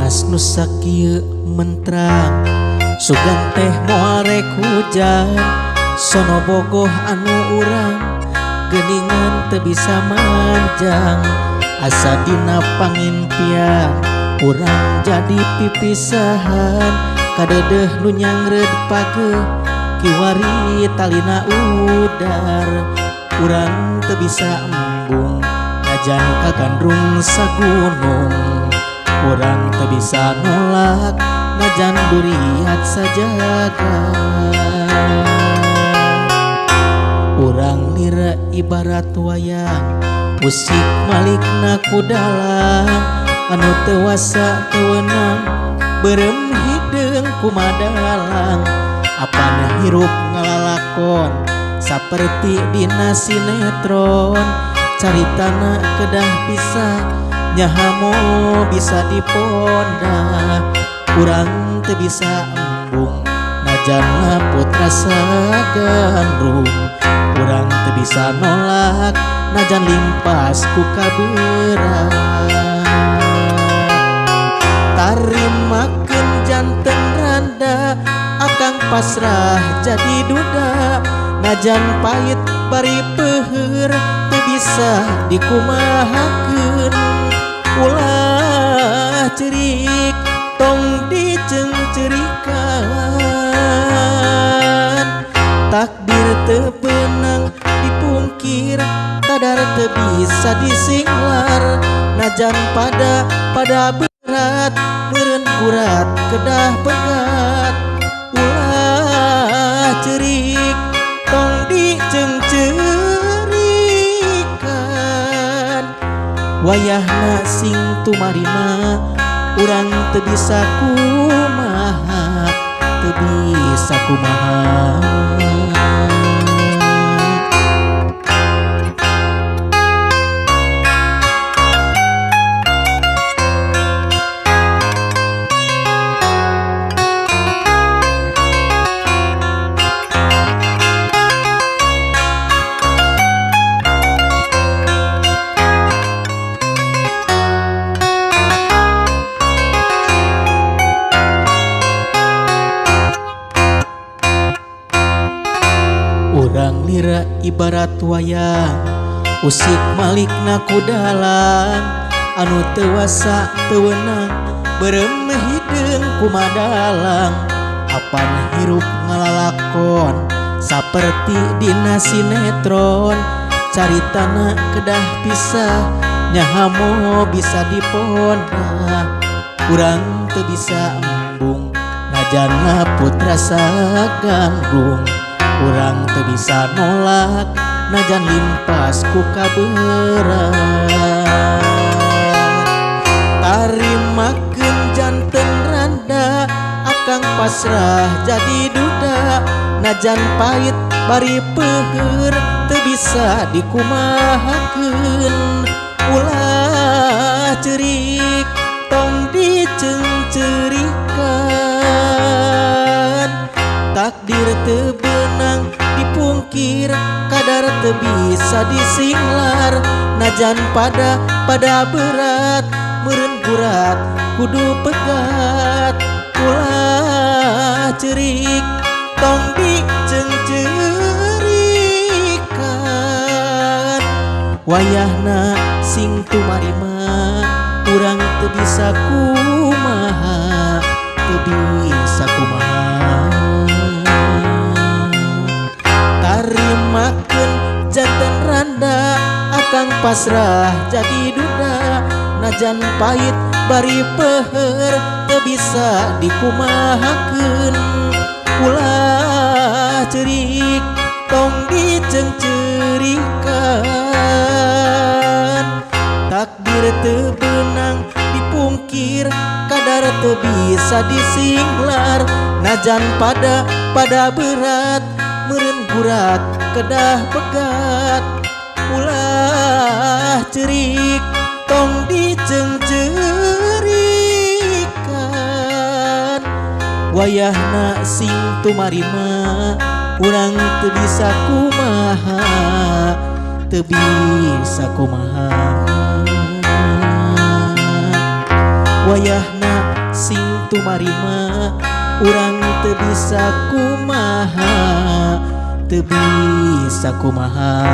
Panas nu sakieu mentrang sugan teh moal rek hujan sono bogoh anu urang geuningan teu bisa manjang asa dina pangimpian urang jadi pipisahan kadedeh nu nyangreud pageuh kiwari talina udar urang teu bisa embung najan kagandrung sagunung urang teu bisa nolak najan duriat sajagat urang lira ibarat wayang musik malikna ku dalang anu teu wasa teu weunang beureum hideung kumadalang apan hirup ngalalakon saperti dina sinetron caritana kedah pisah nyahamo bisa diponda urang teu bisa embung najan laput rasa gandrung urang teu bisa nolak najan limpas ku kaberat tarimakeun janten randa akang pasrah jadi duda najan pahit bari peuheur teu bisa dikumahakeun ulah cerik tong diceungceurikan takdir teu beunang dipungkir kadar teu bisa disinglar najan pada berat meureun kurat kedah pegat ulah cerik tong diceungceurikan wayahna sing tumarima urang teu bisa kumaha teu bisa kumaha. Urang lira ibarat wayang usik malikna ku dalang anu teu wasa teu weunang beureum hideung kumadalang apan hirup ngalalakon saperti dina sinetron caritana kedah pisah nyahamo bisa diponda urang teu bisa embung najan laput rasa gandrung urang teu bisa nolak najan limpas ku kaberat tarimakeun janten randa akang pasrah jadi duda najan pahit bari peuheur teu bisa dikumahakeun ulah cerik tong diceungceurikan takdir teu beunang dipungkir kadar teu bisa disinglar najan pada berat meureun gurat kudu pegat ulah cerik tong diceungceurikan wayahna sing tumarima urang teu bisa kumaha teu bisa kumaha tarimakeun janten randa akang pasrah jadi duda najan pahit bari peuheur teu bisa dikumahakeun ulah cerik tong diceungceurikan takdir teu beunang dipungkir kadar teu bisa disinglar najan pada berat meureun gurat kedah pegat ulah cerik tong diceungceurikan wayahna sing tumarima urang teu bisa kumaha teu bisa kumaha wayahna Sing tumarima urang teu bisa kumaha, teu bisa kumaha.